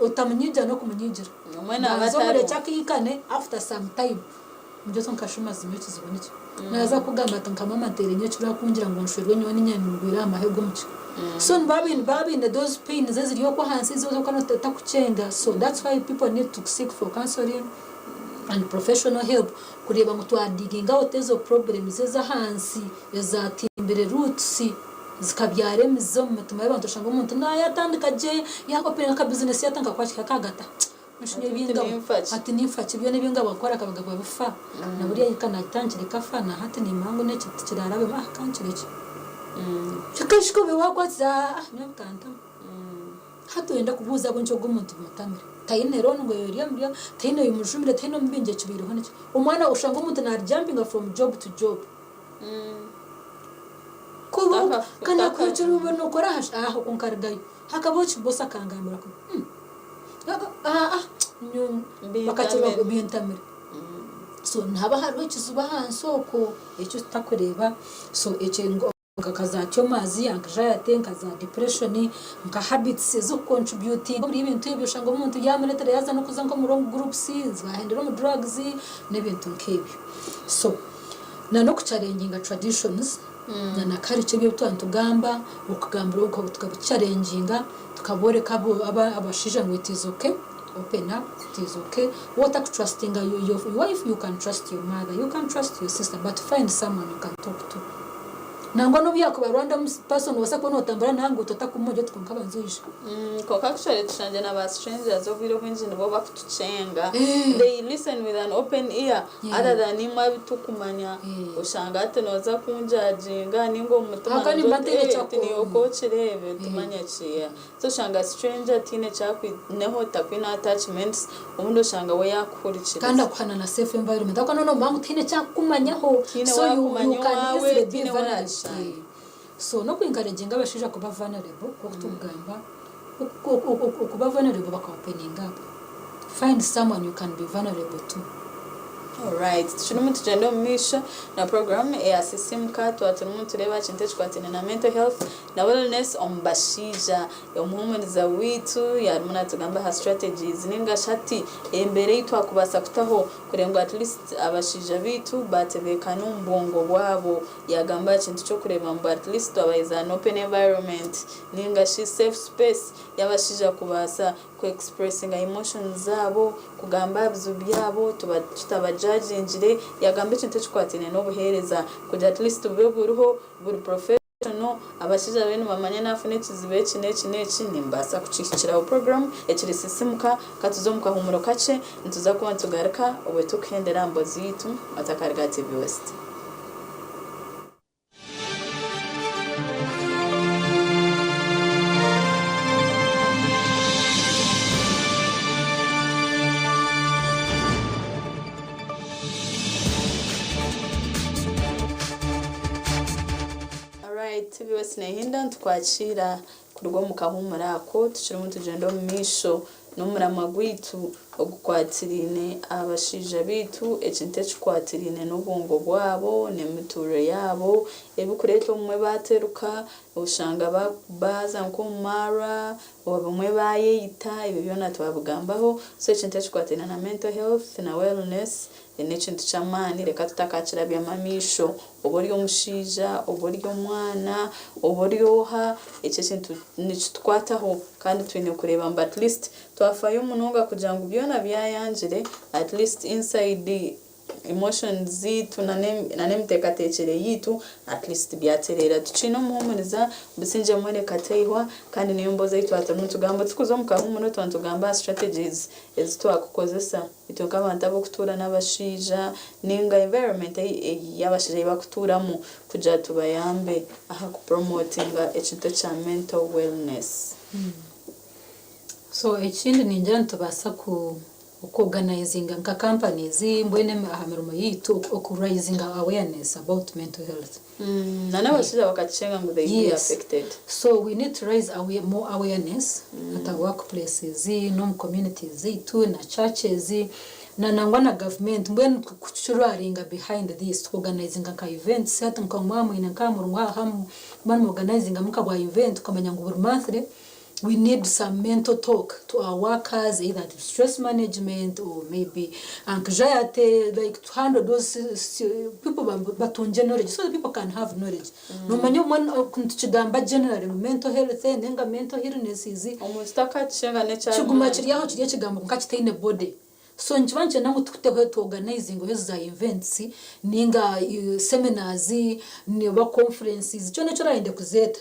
Otamunyigira n'okumunyigira. Banza omurekye akaikane after some time mugye oti nka shi mazima ekizibu niki? Naaza kukugamba ati nka maama nteire nyekiro akungira ngu nshwerwe nyowe niinyenda ngwire aha mahega omu kika. So nibaba baine those pains eziri okwo ahansi ezi orikuba otakukyenga so that's why people need to seek for counseling and professional help kureeba ngu twa diginga out ezo problems ez'ahansi ezatimbire roots. Zikabyara emizi omu mitima y'abantu oshanga omuntu nayatandika gye yakopiringa aka bizinesi yatandika kukora ki akagata ati ati ninfaki byona ebi ngabwa kukora akabagabwa bifa na buriya ka nagitandikire kafa nahati nimanya ngu neki tikirarabemu ah kankirekye kikahika obe wakwatira ah nyowe bikantama hati oyenda kubuuza ahabw'enki ogu omuntu bimutamire tayine loan ngu eri omuri tayine oyimujumire tayine omubingi ekibaireho niki omwana oshanga omuntu na jumpinga from job to job. Ka nakuhikire obu nokora aha aha okwo nkarugayo hakabaho ki boss akangambira kubi aha nyowe bintamire so nihaba hariho ekizibu ahansi okwo eki tutakureeba so ekyo nka za traumas, anxiety, nka za depression, nka habits eziri ku contributinga omuri ebintu ebyo oshanga omuntu yamureetera yaaza n'okuza nk'omu wrong groups, bahendera omu drugs n'ebintu nk'ebyo so. Na n'oku challenginga traditions na na culture ebi twaba nitugamba, okugambira tukabi challenginga tukaboreka abashaija ngu it is okay, open up, it is okay, waaba otaku trustinga your wife you can trust your mother, you can trust your sister but find someone you can talk to. Nangwa n'obu yakuba random person nobaasa kuba notambura nawe aha nguuto otakumugye oti kwonka banza oije. Kwonka actually tushangire na ba strangers obwire obwingi nibo bakutukyenga, they listen with an open ear Other than imwe abu tukumanya, oshanga hati nooza kunjajinga ninga omu mutima Ahabw'okuba noogira nimba oti ntaine eh ekyaku ti niiwe ok'okireebe tumanya ki yeah. So oshanga stranger tihaine eki akwineho takwine attachments obundi oshanga we Kandi yakuhurikiriza. akuha na safe environment ahabw'okuba noba nomanya ngu tihaine eki akukumanyaho Tihaine so you waakumanya you can owaawe, easily be tihaine vulnerable. warakishanga. So n'oku encouraginga abashaija kuba vulnerable nk'oku tukugamba, okuba vulnerable baka openinga up. Find someone you can be vulnerable to. Alright, tukirimu nitugyenda omu maisho na program eya Sisimuka, twaba turimu nitureeba aha kintu ekikwataine na mental health na wellness omu bashaija. Omuhuumuriza waitu yaarimu naatugamba aha strategies ninga shi hati embeera ei twakubaasa kutaho kureeba ngu at least abashaija baitu baatebeekana omu bwongo bwabo. Yaagamba aha kintu ky'okureeba ngu at least twabaheeza an open environment ninga shi safe space y'abashaija kubaasa ku expressinga emotions zaabo, kugamba aha bizibu byabo tutabajajingire, yagamba ekintu ekikwataine n'obuheereza kugira at least bube buriho buri professional, abashaija babe nibamanya nafuna ekizibu eki n'eki n'eki nimbaasa kukihikiraho. Program ekiri Sisimuka, katuze omu kahuumuro kakye nituza kuba nitugaruka obwe turikuhendera aha mboozi yaitu otakariga aha TV West. Alright, TVS nehinda nitukwakiira kuruga omu kahuumuro ako tukirimu nitugyenda omu maisho N'omuramwa gwaitu ogukwatiraine abashaija baitu, ekintu ekikwatiraine n'obwongo bwabo, n'emituurire yaabo, ebikureeta obumwe baateruka, oshanga baaza nk'omu maarwa, obumwe baayeita, ebyo byona twabigambaho. So ekintu ekikwatiraine na mental health na wellness n'ekintu ky'amaani reka tutakakirabyamu amaisho. Oba ori omushaija, oba ori omwana, oba ori oha, ekyo ekintu nikitukwataho kandi twine kureeba ngu at least twafayo munonga kugira ngu byona byayangire at least inside. Emotions zaitu n'emiteekateekyere yaitu at least byatereera. Tukiine omuhuumuriza, Busingye Mwene Kateihwa kandi niyo mboozi ei twaba turimu nitugamba. Turikuza omu kahuumuro twaba nitugamba aha strategies ezi twakukozesa itwe nk'abantu ab'okutuura n'abashaija nainga environment ei abashaija ei barikutuuramu kugira tubayambe aha ku promotinga ekintu ekya mental wellness. So ekindi ningira nitubaasa ku Oku organizinga nka companies mbwenu aha mirimo yaitu oku raisinga awareness about mental health. Na n'abashaija bakakyenga ngu they be affected. So we need to raise more awareness at our work places n'omu communities zaitu na churches na nangwa na government mbwenu kukiraringa behind this tuka organizinga nka events hati nka mwaba mwine nka murungu aha muba nimu organizinga nka bwa event tukamanya ngu buri monthly we need some mental talk to our workers either stress management or maybe anxiety like to handle those people batungye knowledge so that people can have knowledge nomanya obumwe nitukigamba generally ngu mental health ninga mental illnesses Omuntu takakyenga n'ekyarimu. Kiguma kiri aho kiri ekigambo kwonka kitaine body. So nikiba nikyenda ngu tuteho tu organizingeho ezo za events ninga seminars oba conferences kyona eki orayende kuzeeta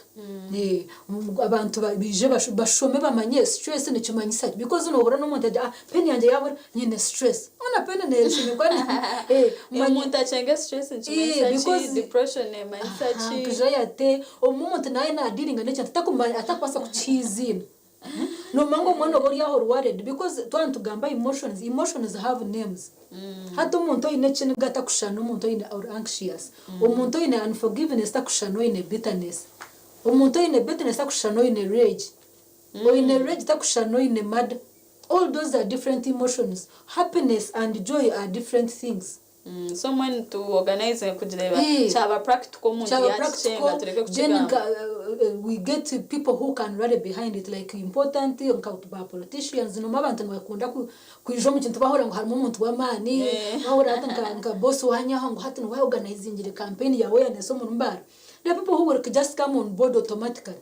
abantu baije bashome bamanye stress nikimanyisa ki because nohura n'omuntu agira ah peni yangye yabura nyine stress hoona peni neshumikwa Omuntu akyenge stress nikimanyisa ki, depression nemanyisa ki. Anxiety obumwe omuntu naaba na dealinga n'ekintu atakubaasa kukiha eiziina. Nomanya ngu omwana oba ori aho ori worried because twaba nitugamba emotions, emotions have names. Hati omuntu oine ekiniga takushushana n'omuntu oine ori anxious. Omuntu oine unforgiveness takushushana n'oine bitterness. Omuntu oine bitterness takushushana n'oine rage. Oine rage takushushana n'oine murder. All those are different emotions. Happiness and joy are different things. So mbwenu tu organizinge kugireeba kyaba practical omuntu Kyaba yakikyenga practical tureke then kukigamba. nka we get people who can rally behind it like important nka ba politicians nomanya abantu nibakunda kwija omu kintu bahurira ngu harimu omuntu w'amaani bahurira hati nka nka boss wanyu aho ngu hati niwe ayoganizingire campaign ya awareness omuri Mbara there are people who will just come on board automatically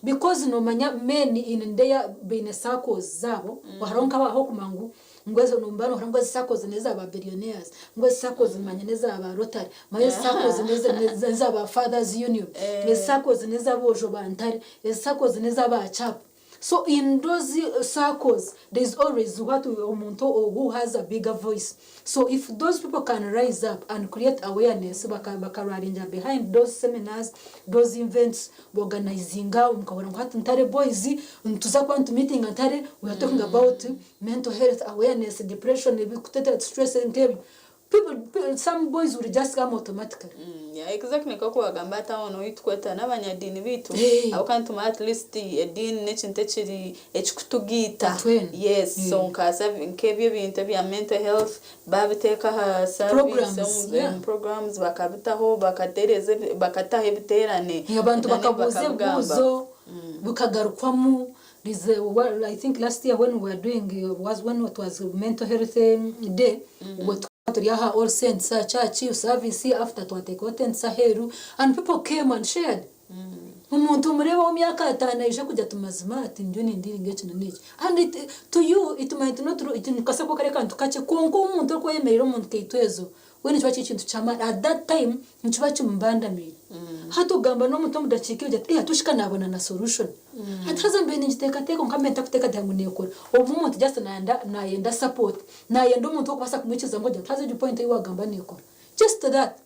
because nomanya men in their baine circles zaabo hariho nk'abahokumanya ngu Ngu ezo nomba nohurira ngu ezi saccos neza ba billionaires, ngu ezi saccos manya neza ba rotary, manya ezi saccos neza ba fathers union, ezi saccos neza boojo ba ntare, ezi saccos neza ba chap. So in those saccos there is always what omuntu who has a bigger voice. So if those people can rise up and create awareness bakarallyingira behind those seminars, those events, Boganizinga mukahurira ngu hati Ntare boys nituza kuba nitu meetinga Ntare we are talking about mental health awareness, depression, ebikutetera stress nk'ebyo. People some boys will just come automatically. Yeah exactly nk'oku wagamba hati aho nohi tukweta n'abanyadiini baitu ahabw'okuba nitumanya at least ediini n'ekintu ekiri ekikutugaita Twena. Yes so nka nk'ebyo ebintu ebya mental health Baabiteeka aha service, Programs, omu yeah. omu programs bakabitaho, bakatereeza ebi bakataho ebiteerane Abantu na n'ebi bakabuuza bakabigamba. ebibuuzo bikagarukwamo There's a wa- I think last year when we were doing was when it was mental health day obwo tukaba turi aha All Saints aha church service after twateekaho tents aheeru and people came and shared. Omuntu omureebe ow'emyaka ataano aije kugira ati mazima ati ndiyo nindiringa eki na n'eki and it to you it might not look nikabaasa kuba kari akantu kakye kwonka omuntu orikuba ayemereire omu nkaito ezo we nikiba kiri ekintu ky'amaani at that time nikiba kimubandamiire. Hati ogamba n'omuntu omu dakiika egyo ati hati shi ka naabona na solution ati haza mbaire ningiteekateeka kwonka mbaire ntarikuteekateeka ngu neekora. Obumwe omuntu just nayenda nayenda support nayenda omuntu ow'okubaasa kumwikiriza ngu ogira ati haza egyo point ei waagamba neekora just that.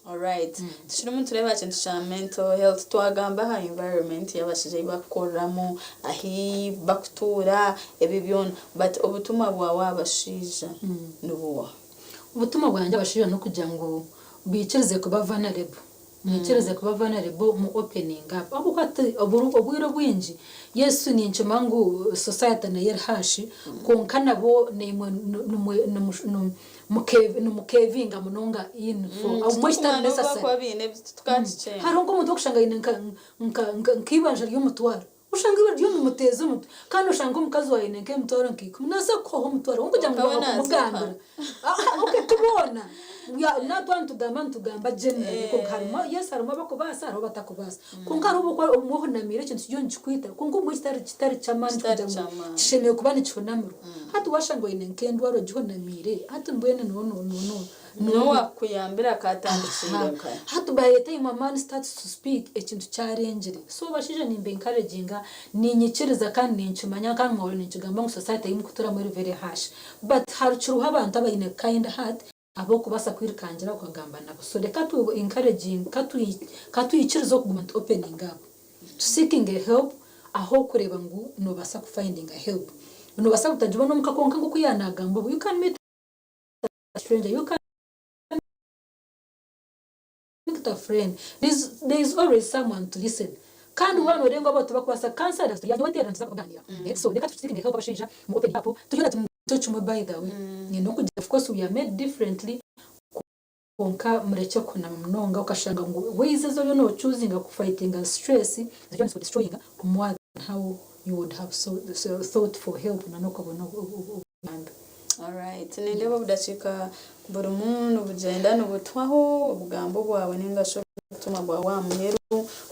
Alright. Tukirimu nitureeba aha kintu kya mental health, twagamba aha environment y'abashaija ei bakukoreramu, ahi bakutuura, ebyo byona. But obutumwa bwawe aha bashaija nibuha? Obutumwa bwangye aha bashaija n'okugira ngu baikirize kuba vulnerable. Mwikirize kuba vulnerable mu opening up. Ahabw'okuba hati obwire obwingi, yes ninkimanya ngu society nayo eri harsh, kwonka nabo naimwe Nimukevinga munonga in for obumwe ekitari Titukumanya obu necessary. bakuba baine tukakikyenga. Hariho nk'omuntu orikushanga aine nka nka nka nk'eibanja ry'omutwaro. Oshanga iwe oriyo nomuteeza omutwe kandi oshanga omukazi waawe aine nk'emitwaro nka ikumi nabaasa kukuhaho omutwaro gumwe kugira ngu Kwonka we waaba naaziha. kumugambira. Okay ti boona, twaba nitugamba nitugamba generally kwonka harimu yes harimu abakubaasa hariho abatakubaasa. Kwonka hariho obu orikuba obumwe ohunamiire ekintu kiriyo nikikwita kwonka obumwe kitari kitari ky'amaani Kitari kugira ngu ky'amaani. kishemereire kuba nikihunamirwa. Hati waashanga oine nk'endwara ogihunamiire hati mbwenu no no no no N'owakukuyambire akaatandikiire nkahi? Hati by the time a man starts to speak ekintu kyarengire. So bashaija nimba encouraginga, ninyikiriza kandi ninkimanya kandi mwahurira ninkigamba ngu society ei mukuturamu eri very harsh but harikiriho abantu abaine kind heart abokubaasa kwirukangira okagamba nabo. So reka tu encouraginge, katwikirize okuguma nitu openinga up, tu seekinge help ahokureeba ngu nobaasa ku findinga help. Nobaasa kutagibona omuka kwonka nkoku yanagamba obu you can meet a stranger, you can meet a friend, there is always someone to listen kandi waaba nooreeba ngu abo tibakubaasa counselors nyowe nteerana nituza kugaaniira so reka tu seekinge help abashaija mu open up turiyo na kimwe by the way nyine okugira of course we are made differently kwonka murekye kuhunama munonga okashanga ngu ways ezi oriyo no choosinga ku fightinga stress ziriyo niziku destroyinga more than how you would have thought for help na n'okabona obuyambi. Alright, nindeeba obudakiika burimu nibugyenda nibutwaho, obugambo bwawe ninga shi obutumwa bwawe aha muheru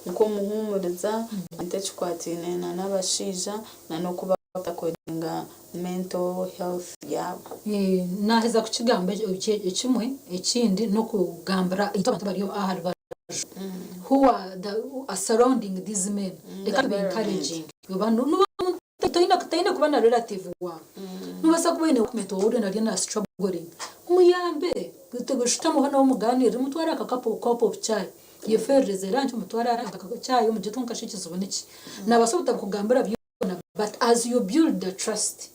nk'omuhuumuriza nka ekikwataine na n'abashaija na n'oku barikutakoringa mental health yaabo. Naaheza kukigamba ekimwe, ekindi n'okugambira itwe abantu abari aha rubaju who are the surrounding these men reka tuba encouraging Toine kuba na relative waawe, nobaasa kuba oine workmate ou oriyo nariyo na struggling, muyambe, shutamaho nawe mugaaniire, mutware aka cup of chai, yeferereze lunch omutware aka chai omugire oti kwonka shi ekizibu niki? Nabaasa obutakugambira byona but as you build the trust,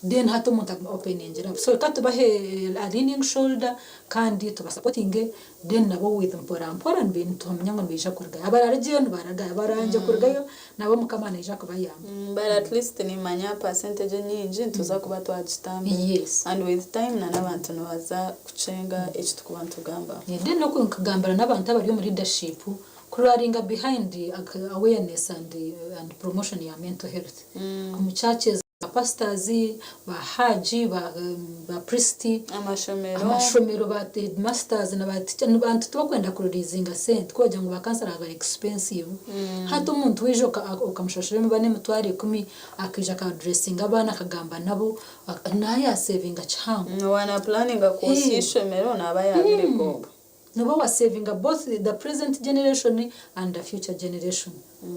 then hati omuntu aguma openingira up. So reka tubahe a leaning shoulder kandi tuba supportinge then nabo with mpora mpora nituhamya ngu nibaija kurugayo. Abararugyeyo nibarugayo, abarangye kurugayo nabo Mukama naija kubayamba. But at least nimanya percentage enyingi nituza kuba twagitambira. Yes. And with time na n'abantu nibaza kukyenga eki turikuba nitugambaho. Then n'okugambira n'abantu abari omu leadership ku rallyinga behind awareness and promotion ya mental health omu churches. Ba pastors, ba hajji, ba priest, Amashomero. amashomero, ba headmasters na ba teacher abantu tibakwenda ku releasinga sente ku bagira ngu ba counsellor bari expensive. Hati omuntu waija okamushashura emiba n'emitwaro ikumi akaija aka addressinga abaana akagamba nabo nawe ya savinga kihango. Waaba na planninga kwosya eishomero naaba yaabireka obwo. Nooba wa savinga both the present generation and the future generation.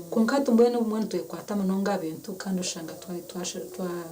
Kwonka hati mbwenu obumwe nitwekwata munonga aha bintu kandi oshanga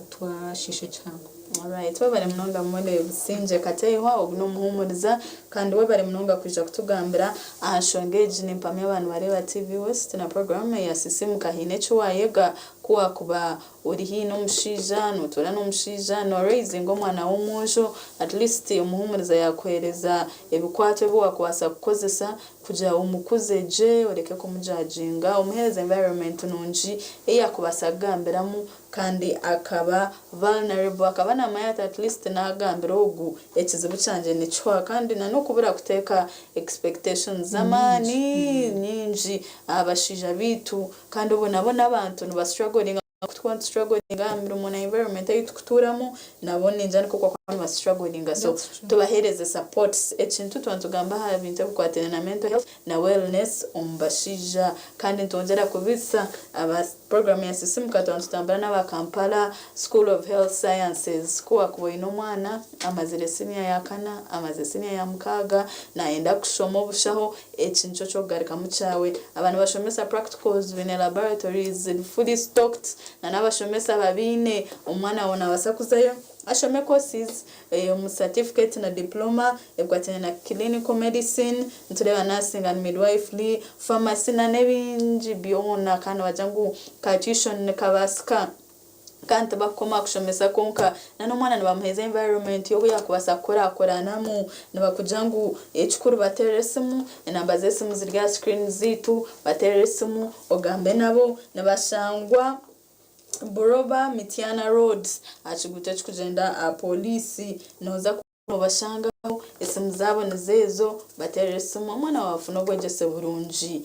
twashiisha ekihango. Alright, webare munonga Molly Busingye Kateihwa, ogu n'omuhuumuriza kandi webare munonga kwija kutugambira aha nshonga egi. Nimpamya abantu nibareeba TV West na program eya Sisiimuka haine eki waayega ku waakuba Ori haihi n'omushaija, notuura n'omushaija, no raisinga omwana w'omwojo, at least omuhumuriza yakuhereza ebikwato ebi wakubaasa kukozesa kugira omukuze gye, oreke kumujajinga, omuhereze environment nungi ei yakubaasa kugambiramu kandi akaba vulnerable, akaba namanya ati at least nagambira ogu ekizibu kyangye nikihwa kandi na n'okubura kuteeka expectations z'amaani nyingi aha bashaija baitu kandi obwo nabo n'abantu niba strugglinga. Ku turikuba nitu strugglinga aha mirimo na environment ei turikutuuramu, nabo ningira nikwo barikuba niba strugglinga so tubaheereze supports. Ekintu twaba nitugamba aha bintu ebikwataine na mental health na wellness omu bashaija. Kandi nitwongyera kubisa aba program ya Sisimuka twaba nitutambura n'aba Kampala School of Health Sciences. Ku waakuba oine omwana amazire siniya ya kana, amazire siniya ya mukaaga, naayenda kushoma obushaho, Eki nikyo ky'okugarukamu kyawe. Aba nibashomesa practicals, baine laboratories ziri fully stocked na n'abashomesa babaine. Omwana waawe naabaasa kuzayo ashome courses omu certificate na diploma ebikwatiraine na clinical medicine, nitureeba nursing and midwifery, pharmacy na n'ebingi byona kandi nibagira ngu ka tuition nikabaasika. Kandi tibakukoma aha kushomesa kwonka, na n'omwana nibamuheeza environment y'obu yaakubaasa kukurakuranamu. Nibakugira ngu ekikuru bateerere esimu, enamba z'esimu ziri aha screen zaitu, bateerere esimu ogambe nabo. Nibashangwa Buroba Mityana Road aha kiguuto ekirikugyenda aha pooriisi. Nooza. Nobashanga. Esimu zaabo nizo ezo, bateerere esimu omwana waawe afune obwegyese burungi.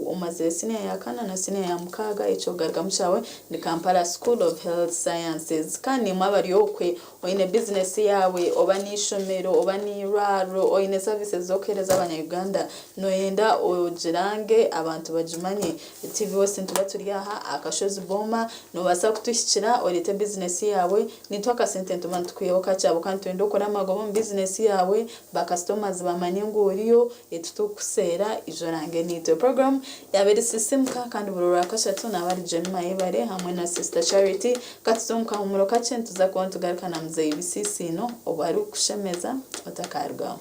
Omazire siniya ya kana na siniya ya mukaaga, eky'okugarukamu kyawe ni Kampala School of Health Sciences. Kandi naimwe abari okwe, oine bizinesi yaawe, oba n'eishomero, oba n'eirwariro, oine services z'okuheereza abanya-Uganda, nooyenda ogirange abantu bagimanye, TV West nituba turi aha aha Kashozi Boma, noobaasa kutuhikira oreete bizinesi yaawe, Nitwe akasente nituba nitukwihaho kakye ahabw'okuba nitwenda okore amagoba omu bizinesi yaawe, ba customers bamanye ngu oriyo, itwe titukukuseera, ija orange naitwe. Program yaaba eri Sisimuka kandi buri Orwakashatu naaba ari Jemimah Ayebare hamwe na Sister Charity. Katuze omu kahumuro kakye nituza kuba nitugaruka na Muzeeyi Bisiisiino obu arikukushemeza otakarugaho.